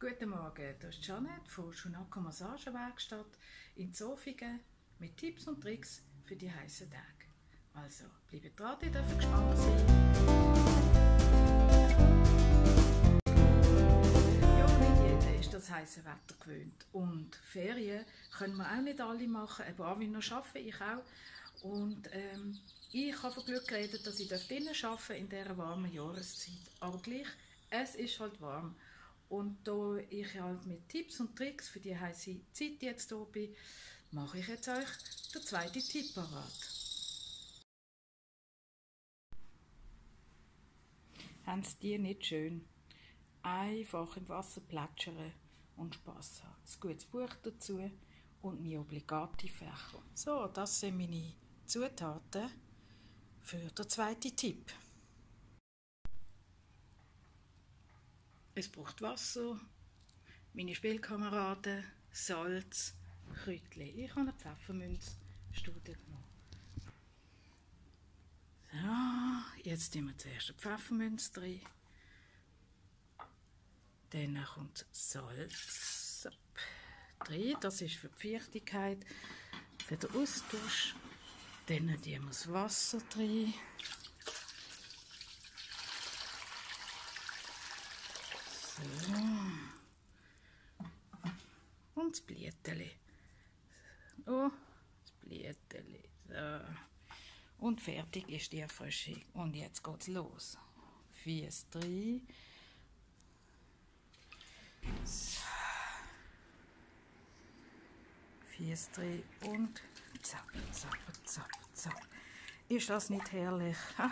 Guten Morgen, das ist Janet von Shunako Massagewerkstatt in Zofingen mit Tipps und Tricks für die heißen Tage. Also, bleibt dran, ihr dürft gespannt sein. Ja, nicht jeder ist das heiße Wetter gewöhnt. Und Ferien können wir auch nicht alle machen, eben auch wenn wir arbeiten, ich auch. Und ich habe von Glück geredet, dass ich drinnen arbeiten darf in dieser warmen Jahreszeit. Aber gleich, es ist halt warm. Und da ich halt mit Tipps und Tricks für die heiße Zeit jetzt hier bin, mache ich jetzt euch den zweiten Tipp parat. Haben Sie die nicht schön? Einfach im Wasser plätschern und Spass haben. Ein gutes Buch dazu und meine obligate Fächer. So, das sind meine Zutaten für den zweiten Tipp. Es braucht Wasser, meine Spielkameraden, Salz, Kräutchen. Ich habe eine Pfefferminzstudie genommen. So, jetzt tun wir zuerst die Pfefferminz rein. Dann kommt Salz rein. Das ist für die Feuchtigkeit, für den Austausch. Dann tun wir das Wasser rein. So. Und das Blätteli. Oh, das Blätteli. So. Und fertig ist die Erfrischung. Und jetzt geht's los. Fies rein. So. Fies rein und zapp, zapp, zapp, zapp. Ist das nicht herrlich? Ha?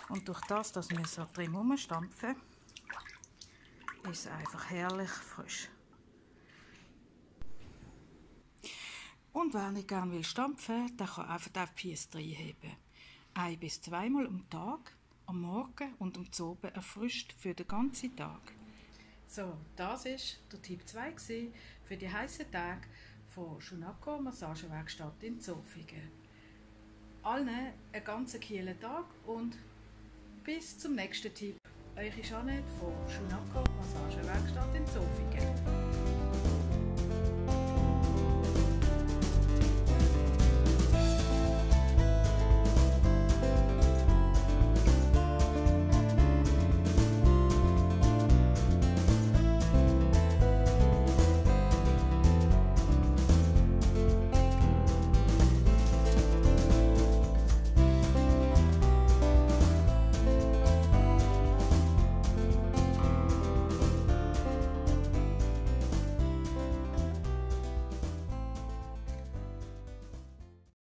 Und durch das, dass wir so drin rumstampfen, ist es einfach herrlich frisch. Und wer nicht gerne will stampfen, der kann einfach die Fies reinheben. 1- bis 2-mal am Tag, am Morgen und am Abend erfrischt für den ganzen Tag. So, das war der Tipp 2 für die heißen Tage von Shunako Massagewerkstatt in Zofingen. Allen einen ganz kühlen Tag und bis zum nächsten Tipp. Eure Janet von Shunako Massagewerkstatt in Zofingen.